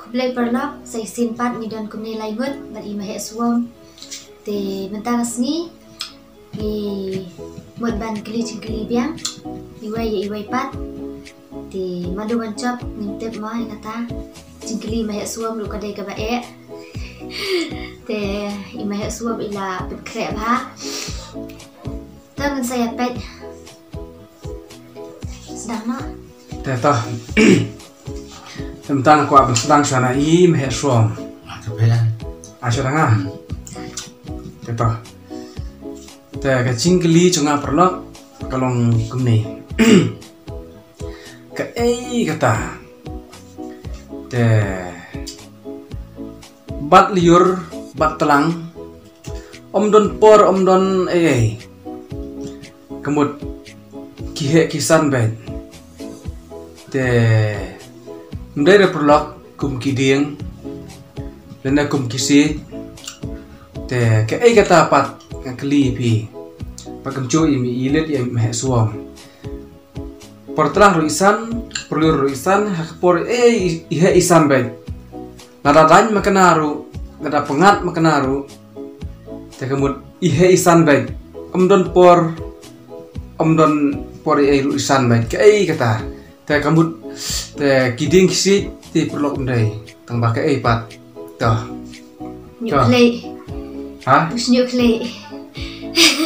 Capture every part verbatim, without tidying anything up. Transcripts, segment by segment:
Khublei paralok, sa shisien pat ngi don kumne lai ngut bad i Maheh Suom. Te mynta ka sngi ngi mut ban kylli jingkylli biang iwei ïa iwei pat. Te mano ban jop ngim tip mo, ïa kata jingkylli Maheh Suom ruh ka dei kaba eh. Te i Maheh Suom i la pynkhreh bha. Te ngin sa ïa peit. Sdang noh. Te to. Te mynta nga kwah ban sdang shwa na i Maheh Suom. Ah, te peit. Ah, sdang ah. Hmm. Te to. Te ka jingkylli jong nga paralok ka long kumne. Kaei kata? Te bad lyiur bad tlang, ym don por, ym don ei ei. Ka mut ki heh ki san beit. Te ym dei re paralok kum ki dieng lane kum ki siej. Te kaei kata pat, nga kylli ïa phi. Pat kumjuh ïa i Lit ïa i Maheh Suom. Por tlang ruh i san, por lyiur ruh i san, ha ka por ei ei i heh i san beit. Lada daiñ makna ruh, lada pyngngad makna ruh, te ka mut i heh i san beit. Ym don por, ym don por ei ei ruh i san beit. Kaei kata? Te ka mut, te ki dieng ki siej te paralok ym dei. Tang ba kaei pat? To. Ñiuh khlieh. Ha? Us ñiuh khlieh. Shi.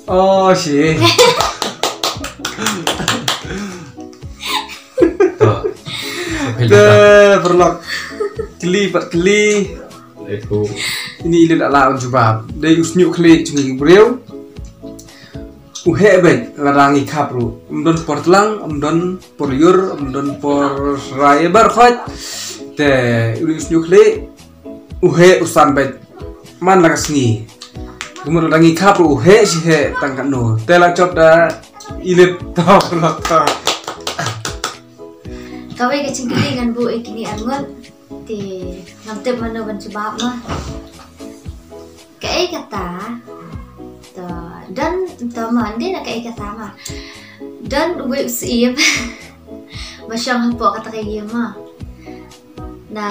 Oh, shi. To. Te paralok. Kylli pat kylli. Ine i Lit la lah ban jubab. Dei us ñiuh khlieh jong ngi ki briew. U heh beit lada ngi khap ruh. Ym don por tlang, ym don por lyiur, ym don por rai bar khoit. Te u dei us ñiuh khlieh. U heh u san beit man la ka sngi. Kumno lada ngi khap ruh u heh shi heh tang katno. Te la jop da i Lit. To, to. Kawei ka jingkylli ngan buh ïa kine ar ngut. Te ngam tip mano ban jubab mo. Kaei kata? To, don, to mo, ym dei na kaei kata mo. Don uwei u syiem ba shong hapoh kata ka ïing mo. Na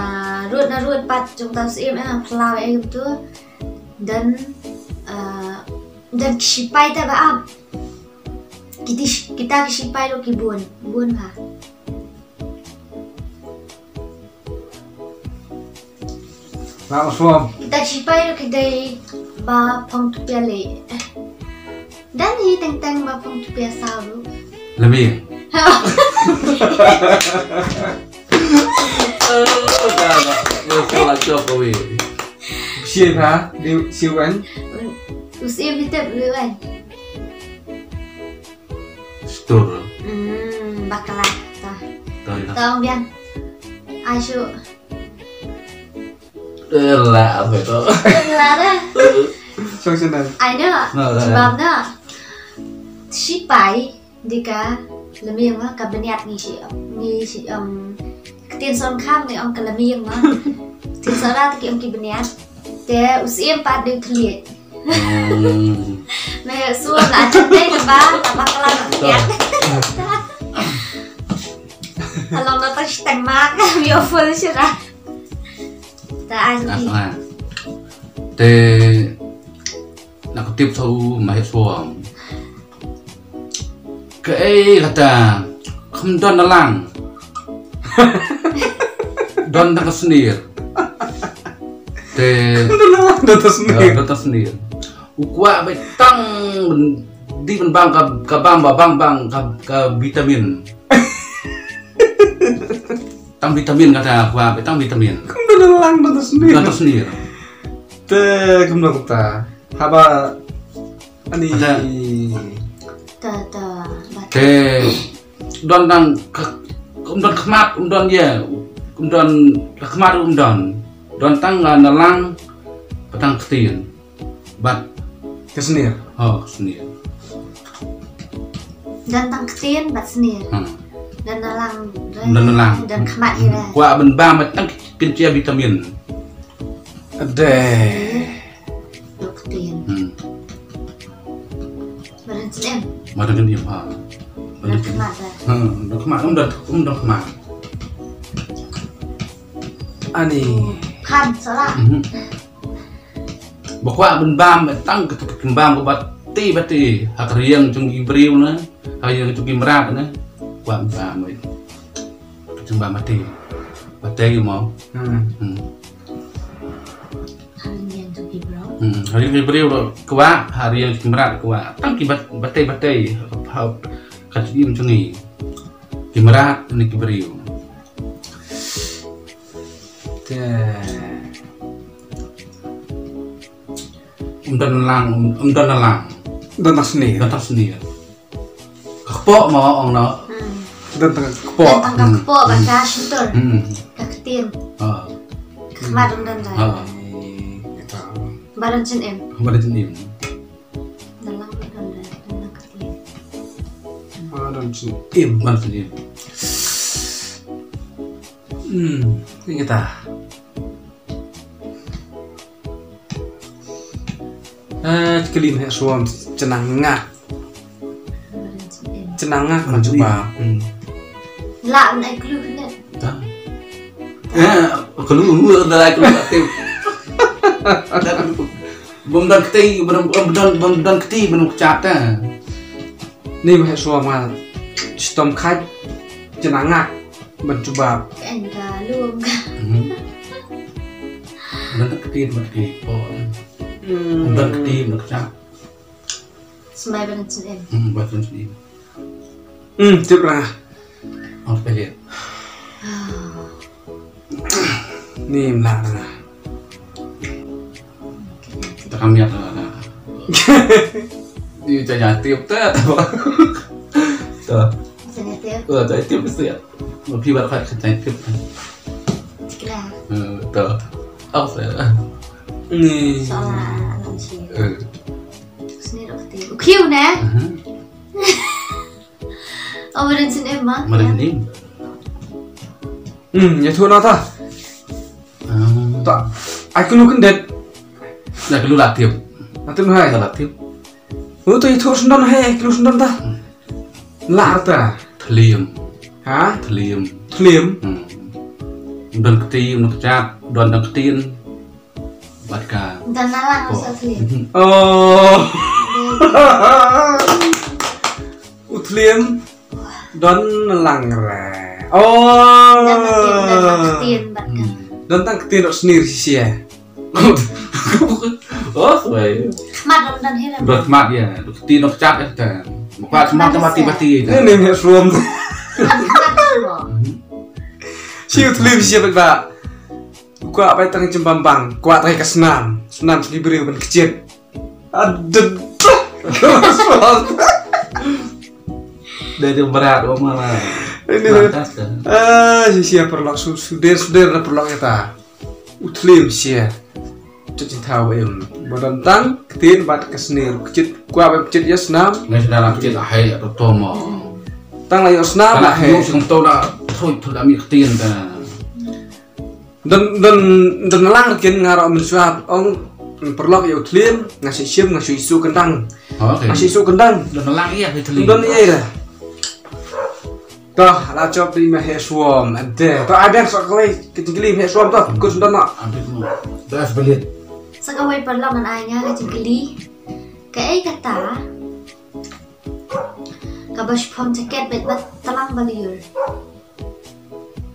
rud na rud pat jong uta u syiem, eh, phyllaw eh kumto. Don, eh, don ki shipai te ba ap. Kiti, kita ki shipai ruh ki bun, bun bha. Lah, Suom. Kita ki shipai ruh ki dei ba phong tupia leh. Don hi teng teng ba phong tupia saw ruh. Lami. Oh, dah, dah. Yo, salah jawab kau, weh. Shi ha, di shi wan. U syiem hi tip leh wan. Stur. Hmm, bakla. Tah. Tah, ya. Tong biang. Ayo. Eh, lah, apa itu? Lah dah. Song senang. Ai noh. Nah, dah, dah. Jubab noh. Shipai, dei ka lamiang, ka bniat ngi shi, ngi shi, em, ktien Sohkham ngi ong ka lamiang mo. Ktien Sohra te ki ong ki bniat. Te u syiem pat dei u thylliej. Hmm. Me su la jan dei naba, naba kala na bniat. Halong na ta shteng mak, mi ofol shira. Ta ai ni. Te na ka tip sa u Maheh Suom. Kaei kata, kham don na lang. Don tang ka snier. Te don na lang, don tang snier. Don tang snier. U kwah beit tang dei ban bang ka, ka bang ba bang bang ka, ka vitamin. Tang vitamin kata, kwah beit tang vitamin. Kham don na lang, don tang snier. Don tang snier. Te kham don kata. Haba ani. Ada. Ta, ta, ba. Te don tang ka, um don khmat, um don ye, um don ka khmat, um don. Don tang, ah, na lang, ba tang ktien. Bad ka snier. Oh, ka snier. Don tang ktien bad snier. Hmm. Don na lang, don na lang. Don khmat ye. Kwah ban bam tang kin chia vitamin. Ade. Dok tin. Hmm. Badan snem. Badan snem, ha. Badan khmat, ha. Hmm, badan khmat, um don, um don khmat. Ani. Khan sala. Mhm. Ba kwah ban bam tang ka, ka bam ka bate bate ha ka riang jong ki briew na, ha ka riang jong ki mrad na. Kwah ban bam. Ka jong bam bate. Bate mo. Hmm. Hmm. Ha ka riang jong ki briew. Hmm. Ha ka riang jong ki briew kwah, ha ka riang jong ki mrad kwah. Tang ki bat-, bate bate. Ha, ha ka jingim jong ngi. Ki mrad na ki briew. Te. Um don lang, um, um don lang. Don tang snier. Don tang snier. Ka kpoh mo ong no. Hmm. Don tang kpoh. Don tang ka kpoh ba ka shyntur. Hmm. Ka ktien. Ha. Ka khmat um don lang. Ha. Ba don jingim. Ba don jingim. Don lang ba don lang. Don lang ka ktien. Ba don jingim. Ba don jingim. Hmm, ini kita. Eh, klim he suam cenangak. Cenangak ma cuba. Hmm. La ban ai clue kena. Ta. Eh, clue, clue, dah ai clue aktif. Bom dan keti, bom dan, bom dan keti, bom kecap ta. Ni mah suam ma. Stom khat cenangak. Ban cuba. Kan ka lum ka. Mhm. Ban keti, ban keti. Oh. Hmm. Ban keti, ban kecap. Sembai ban sendin. Hmm, ban sendin. Hmm, tip ranga. Oh, pelit. Ni mla ranga. Ta kam ïa ta. Ni ta ïa tip ta ta. Ta. Sini tip. Oh, ta tip mesti ya. Lebih barat kat kita tip. Kira. Eh, ta. Apa ya? Ni. Soalnya alam sih. Eh. Sini dok tip. Ukiu ne? Mhm. Oh, madan sin em ma. Madan sin em. Hmm, ya tu nata. Hmm. Ta. Ai kulu kendet. Na kulu latip. Latip hai. Na latip. Oh, tu itu sendon hai, kulu sendon ta. Hmm. La arta. Thlim. Ha? Thlim. Thlim. Hmm. Don keti, don kecap, don don ketin. Bad ka. Dan nalang. Oh. Masa thlim. Oh. U thlim. Don lang re. Oh. Dan ketin, dan ketin bad ka. Hmm. Don tang ketin dok snier shisha. Oh, sorry. Khmat don dan hira. Don khmat ya. Dok ketin dok chat ya ta. Khmat khmat mati mati. Ini ni suam. Khmat suam. Hmm. Si u thlim shisha bad ba. Kwah bai tang jembambang, kwah tang ka snam, snam sni briew ban kjit. Aduh. Dah jam berat, oh, mana? Ini. Lantas kan? Ah, si sia perlok su-, sudir, sudir na perlok kita. U thlim sia. Cuk cintau em. Badan tang, ketin bat ka snier, kjit, kwah bai kjit ya snam. Ngai snam kjit ahai, atau tomo. Tang la yo snam ahai. Yuk sing to da, throi, throi da mi ketin ta. Don, don, don lang kin nga ro min suap ong perlok ïa u thlim, nga shi shim, nga shi su kendang. Okay. Nga shi su kendang. Don lang ïa u thlim. Don ïa ira. Toh, la chop di ma he suam, ade. Toh, ai bek sa kawei, ka jingkylli ma he suam toh, kus don na. Abis mo. Das belit. Sa kawei perlok ngan ai nga ka jingkylli. Kaei kata? Kaba shipon jaket bad ba tlang ba liur.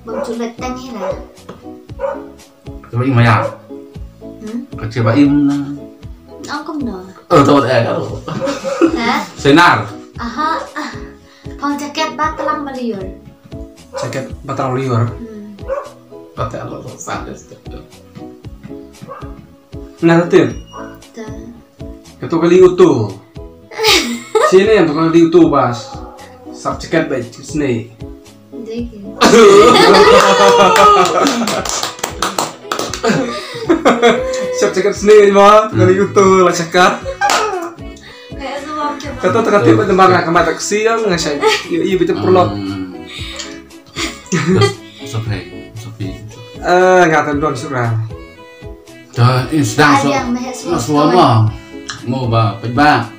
Bang chulet tang hi la. Kaba im ya. Hmm? Ka che ba im na. Ang kum no. Oh, to eh ka. Ha? Senar. Aha. Pon jaket ba tlang ba liur. Jaket ba tlang liur. Hmm. Ba tlang liur. Sa. Na tip. Ta. Kato kali uto. Sini yang tukang di uto bas. Sap ceket baik sini. Degi. Sap ceket sini ma, tukang di uto la cakap. Kayak tu, Bang, coba. Kato tukang tip pada mana kamar taksi yang ngasai. Iya, iya, betul perlu. Hmm. Sophie, Sophie. Eh, nggak tahu dong surah. Dah, eh, sedang so. Ada yang mehek semua. Semua. Mau ba, pejba.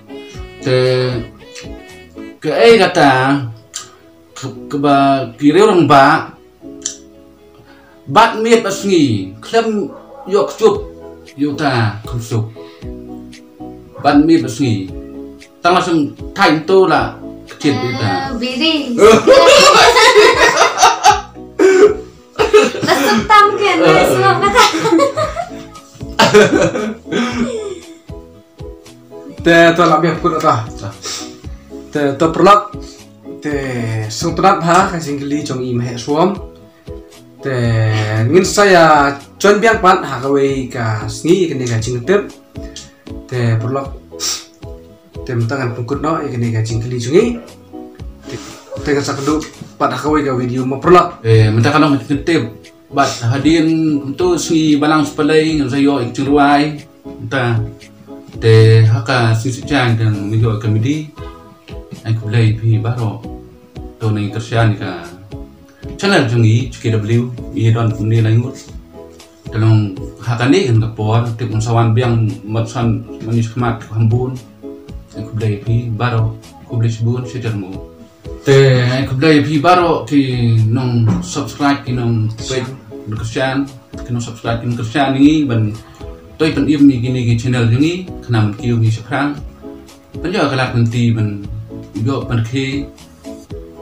Te, ke, eh, kata, ke, ke ba, kiri orang ba, Bat miet bat sngi khlem ïoh kchup ïa uta khun suk. Bat miet bat sngi tang la sngewthuh to la ktiet ïa uta. Biri. Masuk tam ke na semua kata. Te to la biang kut ata. Te to paralok. Te sngewtynnat ha ka jingkylli jong i Maheh Suom. Te ngin sa ïa join biang pat ha kawei ka sngi kane ka jingtip. Te paralok. Te mynta ngan pynkut noh ïa kane ka jingkylli jong i. Te ngan sa kynduh pat ha kawei ka video mo paralok. Eh mynta ka long ka jingtip. Bad hadien kumto sngi balang spalei ngan sa ïoh ïa ka jingrwai. Mynta te ha ka sngi sijang te ngan ïoh ïa ka midi. Ai khublei phi baroh. To nang kyrshan ïa ka channel jong i H K W i don kumne lai ngut. Te long ha kane kan ka por te un sa wan biang mat san mani khmat kham bun. Ai khublei phi baroh khublei shibun shajrong. Te ai khublei phi baroh ki nong subscribe ki nong peit nong kyrshan ki nong subscribe ki nong kyrshan ngi ban toi pan im ngi kini ki channel ngi khnang ban kiew ngi shaphrang. Ban ïoh ka lad mynti ban ïoh ban khie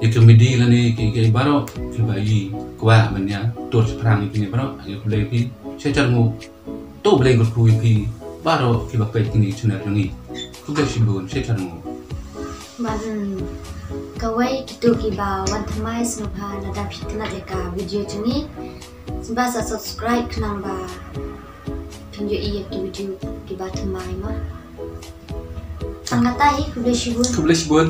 ïa ka midi lane ki ki baroh ki ba i kwah ban ïa tur shaphrang ïa kini baroh. Ai khublei phi shajrong. To Blei kyrkhu ïa phi baroh ki ba peit kini channel jong ngi. Khublei shibun shajrong. Ban kawei kito ki ba wan thymmai sngewbha lada phi tynnat ïa ka video jong ngi. Sngewbha sa subscribe khnang ba phin ïohi ïa ki video ki ba thymmai mo. Tang kata hi khublei shibun. Khublei shibun.